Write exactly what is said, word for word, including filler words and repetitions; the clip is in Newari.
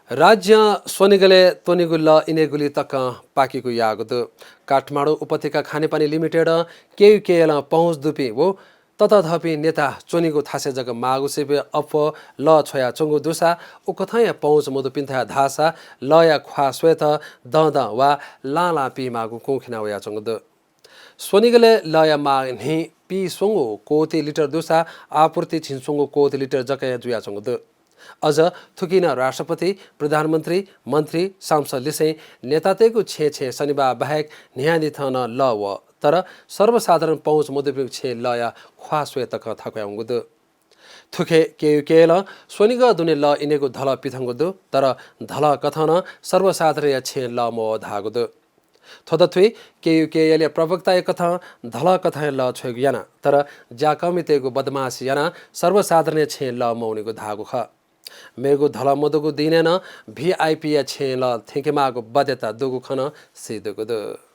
राज्यं स्वनिगलय् त्वनिगु लः इनेगुली तकं पाकेगु याःगु दु। काठमाडौं उपत्यका खानेपानी लिमिटेडं केयुकेएलं पहुँच दुपिं व ततःधंपिं नेता च्वनीगु थासय् जक माःगु सिबें अप्वः लः छ्वयाच्वंगु दुसा उकथंया पहुँच मदुपिन्थाय् धाःसा लःया ख्वाः स्वयेत दँदँ वा लांलां पीमाःगु कुँखिना वयाच्वंगु दु। स्वनिगलय् लःया माग न्हि पीस्वंगू कोटि लिटर दुसा आपूर्ति झिंस्वंगू कोटि लिटर जक हे जुयाच्वंगु दु। अझ थुकी नं राष्ट्रपति, प्रधानमन्त्री, मन्त्री, सांसदलिसें नेतातय्गु छेँय् छेँय् शनिबाः बाहेक न्हियान्हिथं नं लः वः, तर सर्वसाधारण पहुँच मदुपिं छेँय् लःया ख्वाः स्वये तकं थाकुयावंगु दु। थुखे केयुकेएलं स्वनिगः दुने लः इनेगु धलः पिथंगु दु, तर धलः कथं नं सर्वसाधारणया छेँय् लः मवः धाःगु दु। थ्व दथुइ केयुकेएलया प्रवक्ताया कथं धलः कथं हे लः छ्वयेगु याना, तर ज्याकःमितय्गु बदमासी यानाः सर्वसाधारणया छेँय् लः मवनीगु धाःगु खः। मेगु धलः मदुगु दिनय् नं भिआइपीया छेँय् लः थ्यंकेमाःगु बाध्यता दुगु खँ नं सीदुगु दु।